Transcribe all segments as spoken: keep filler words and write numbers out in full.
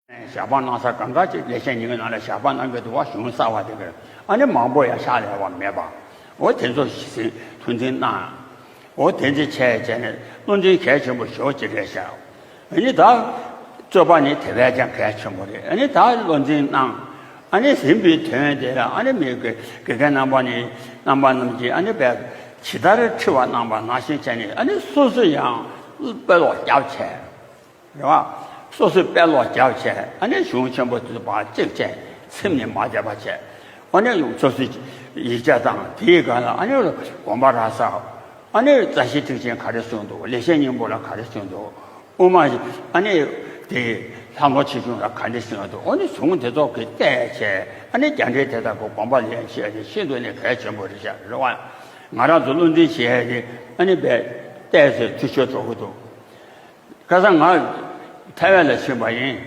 ཞལ་པར་གནང་ས་གང་ག་ཅིག་ལེགས་བཤད་སྙིང་པོའི་ནང་ལ་ཞལ་པར་གནང་གི་འདུག་བ། གཞུང་གསར་བ་དེ་གར་ཨ་ནི་མང་པོ་ཡང་ཕྱག་ལས་པ་མེད་པ། འོ་དེ་ཚོ་ཞིག་ཐུགས་འཛིན་གནང་། འོ་དེ་འདྲ་བྱས་བྱས་ནས་བློ་འཛིན་གལ་ཆེན་པོ་ཞེ་པོ་ཅིག་རེད་ཤག་ཨ་ནི་ད་རྩོད་པ་ནི་དེ་བས་ཀྱང་གལ་ཆེན་པོ་རེད། ཨ་ནི་ད་བློ་འཛིན་གནང་། ཨ་ནི་ཟིན་པའི་དོན་དེ་ལ་ཨ་ནི་མི་དགེ་དགེ་རྒན་རྣམ་པ་ནི་རྣམ་པ་རྣམས་ཀྱིས་ཨ་ནི་བས་ཇི་ལྟར་ཁྲིད་པ་གནང་པ་ནང་བཞིན་བྱས་ནས་ཨ་ནི་སོ་སོ་ཡང་དཔེ་ཀློག་རྒྱབ་བྱས། རེད་བ། སོ་སོས་དཔེ་ཀློག་རྒྱབ་བྱས། ཨ་ནི་གཞུང་ཆེན་པོ་དེ་ཚོ་ཕར་གཅིག་བྱས། ཚིམ་ནས་མ་བསྡད་པ་བྱས། ཨ་ནི་སོ་སོའི་ཡིག་ཆ་དང་དེའི་སྒང་ལ་ཨ་ནི་དགོངས་པ་རག་ས། ཨ་ནི་རྩ་ཤེ་ཐེག་ཆེན་ག་རེ་གསུངས་འདུག་ལེགས་བཤད་སྙིང་པོ་ལ་ག་རེ་གསུངས་འདུག་དབུ་མ་ཨ་ནི་དེ་ལྷག་མཐོང་ཆེ་ཆུང་ལ་ག་རེ་གསུངས་འདུག་ཨ་ནི་གཞུང་དེ་ཚོ་གི་བལྟས་བྱས། ཨ་ནི་རྒྱ་འགྲེལ་དེ་དག་གི་དགོངས་པ་ལེན་བྱས་ནས་ཤིན་ཏུ་ནས་གལ་ཆེན་པོ་རེད་ཤག་རེད་བ། ང་རང་ཚོ་བློ་འཛིན་བྱེད་ཡས་དེ་ཨ་ནི་བས་བལྟས་ཚེ་འཐུས་ཤོར་འགྲོ་གི་འདུག་ཁ་སང་ང་ཐའེ་ཝན་ལ་ཕྱིན་པ་ཡིན།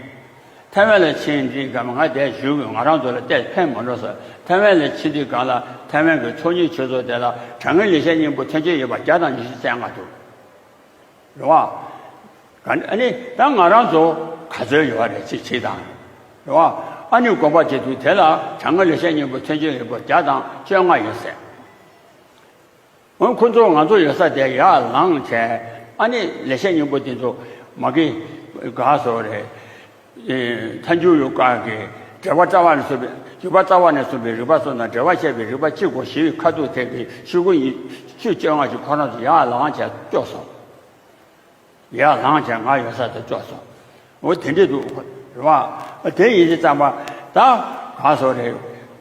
ཐའེ་ཝན་ལ་ཕྱིན་དུས་སྒང་ང་དེར་བཞུགས། ང་རང་ཚོ་ལ་བལྟས་ཕན་མ་འགྲོ་ཟེར། ཐའེ་ཝན་ལ་ཕྱིན་དུས་སྒང་ལ་ཐའེ་ཝན་གྱི་ཚོགས་གཉིས་ཆོས་ཚོགས་དེ་ལ་དྲང་ངེས་ལེགས་བཤད་སྙིང་པོ་ཐེམ་ཆེན་ཡོད་པ་བརྒྱ་དང་ཉི་ཤུ་རྩ་ལྔ་འདུག་རེད་བ། ག་ཨ་ནི་ད་ང་རང་ཚོ་ག་ཚོད་ཡོད་རེད་ཅེས་དྲིས་དང་། རེད་བ། ཨ་ནི་དགོངས་པ་བྱེད་དུས་དེ་ལ་དྲང་ངེས་ལེགས་བཤད་སྙིང་པོ་ཐེམ་ཆེན་ཡོད་པ་བརྒྱ་དང་བཅོ་ལྔ་ཡོད་ཟེར། འོན་ཁོ་ཚོ་ང་ཚོ་ཡོད་ས་དེ་ཡར་ལངས་བྱས། ཨ་ནི་ལེགས་བཤད་སྙིང་པོ་དེ་ཚོ་མ་གི་ག་སོ་རེད། ཨེ་ཐལ་འགྱུར་ཡོད་དཀའ་གི་འགྲེལ་པ་རྩ་བ་ནས་གསུངས་པའི་བརྗོད་པ་རྩ་བ་ནས་གསུངས་པའི་རིགས་པ་གསུམ་དང་འགྲེལ་པ་བཤད་པའི་རིགས་པ་གཅིག་པོ་ཞེས་པའི་ཁ་ཐུག་ཐེག་གི་ཤོག་གུ་ཉི་ཤུ་བཅོ་ལྔ་ཞིག་ཁོ་རང་ཚོ་ཡར་ལངས་བྱས་སྐྱོར་སོང་། ཡར་ལངས་བྱས་ང་ཡོད་ས་དེ་སྐྱོར་སོང་། འོ་དེ་འདྲས་འདུག་རེད་བ། དེ་ཡིན་དུས་ཙམ་པ་ད་ག་སོ་རེད།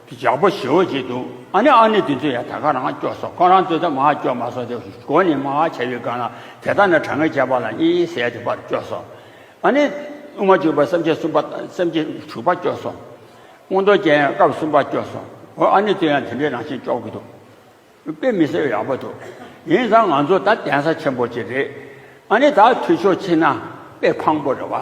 ཡག་པོ་ཞེ་པོ་ཅིག་འདུག་ཨ་ནི་ཨ་ནི་དེ་ཚོ་ཡང་ད་ག་རང་སྐྱོར་སོང་། ཁོ་རང་ཚོ་ད་མར་སྐྱོར་མ་སོང་། དེ་སྒོ་ནས་མར་བྱས་པའི་སྒང་ལ་དེ་ལྟར་ན་དྲང་ངེས་ཁྱད་པར་ལ་གཉིས་ཟེར་དེ་ཕར་སྐྱོར་སོང་། ཨ་ནི་དབུ་མ་འཇུག་པ་སེམས་བསྐྱེད་གསུམ་པ། སེམས་བསྐྱེད་དྲུག་པ་སྐྱོར་སོང་། མངོན་རྟོགས་རྒྱན་སྐབས་གསུམ་པ་སྐྱོར་སོང་། འོ་ཨ་ནི་དེ་ཡང་དེ་འདྲའི་རང་བཞིན་སྐྱོར་གི་འདུག་དཔེ་མི་སྲིད་ཡག་པོ་འདུག་ཡིན་ཙང་ང་ཚོ་ད་གདན་ས་ཆེན་པོ་ཅིག་རེད། ཨ་ནི་ད་འཐུས་ཤོར་ཕྱིན་ན་དཔེ་ཕངས་པོ་རེད་བ།